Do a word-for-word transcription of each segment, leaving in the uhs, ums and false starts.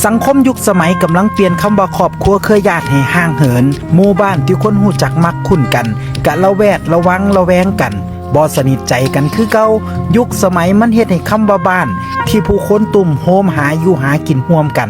สังคมยุคสมัยกำลังเปลี่ยนคำว่าครอบครัวเครือญาติให้ห่างเหิน หมู่บ้านที่คนฮู้จักมักคุ้นกัน กะละแวดระวังระแวงกัน บ่สนิทใจกันคือเก่า ยุคสมัยมันเฮ็ดให้คำว่าบ้าน ที่ผู้คนตุ้มโฮมหาอยู่หากินร่วมกัน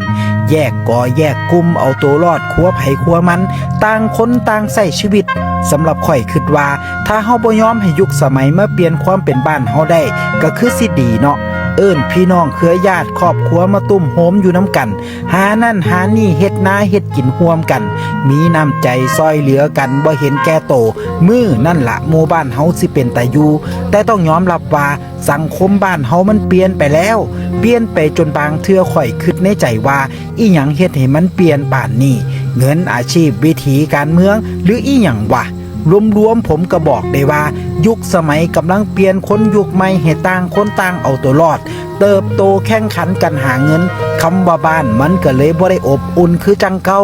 แยกก่อแยกกลุ่มเอาตัวรอดครัวไผครัวมัน ต่างคนต่างใช้ชีวิต สำหรับข้อยคิดว่า ถ้าเฮาบ่ยอมให้ยุคสมัยมาเปลี่ยนความเป็นบ้านเฮาได้ ก็คือสิดีเนาะ เอิ้นพี่น้องเครือญาติครอบครัวมาตุ้มโฮมอยู่นำกัน หานั่นหานี่เฮ็ดนาเฮ็ดกินร่วมกัน มีน้ำใจซอยเหลือกันบ่เห็นแก่โต มื้อนั่นละหมู่บ้านเฮาสิเป็นตาอยู่ แต่ต้องยอมรับว่าสังคมบ้านเฮามันเปลี่ยนไปแล้ว เปลี่ยนไปจนบางเทื่อข้อยคิดในใจว่า อีหยังเฮ็ดให้มันเปลี่ยนปานนี้ เงิน อาชีพ วิถีการเมือง หรืออีหยังวะ รวมๆผมก็บอกได้ว่า ยุคสมัยกำลังเปลี่ยน คนยุคใหม่ให้ต่างคนต่างเอาตัวรอด เติบโตแข่งขันกันหาเงิน คำว่าบ้านมันก็เลยบ่ได้อบอุ่นคือจั่งเก่า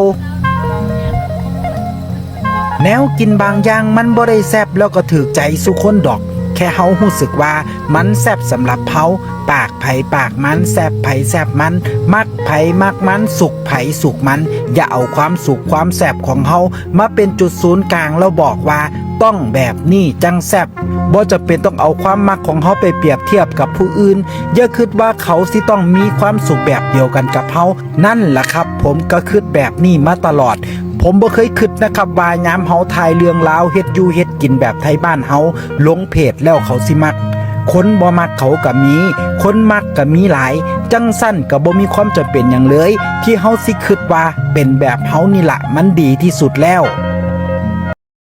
แนวกินบางอย่างมันบ่ได้แซ่บแล้วก็ถืกใจซุคนดอก แค่เฮาฮู้สึกว่ามันแซ่บสำหรับเฮา ปากไผปากมัน แซ่บไผแซ่บมัน มักไผมักมัน สุขไผสุขมัน อย่าเอาความสุขความแซ่บของเฮามาเป็นจุดศูนย์กลางแล้วบอกว่าต้องแบบนี้จั่งแซ่บ บ่จำเป็นต้องเอาความมักของเฮาไปเปรียบเทียบกับผู้อื่น อย่าคิดว่าเขาสิต้องมีความสุขแบบเดียวกันกับเฮา นั่นล่ะครับ ผมก็คิดแบบนี้มาตลอด ผมบ่เคยคิดนะครับว่ายามเฮาถ่ายเรื่องราวเฮ็ดอยู่เฮ็ดกินแบบไทบ้านเฮาลงเพจแล้วเขาสิมัก คนบ่มักเขาก็มี คนมักก็มีหลาย จั่งซั้นก็บ่มีความจำเป็นหยังเลย ที่เฮาสิคิดว่าเป็นแบบเฮานี่ละมันดีที่สุดแล้ว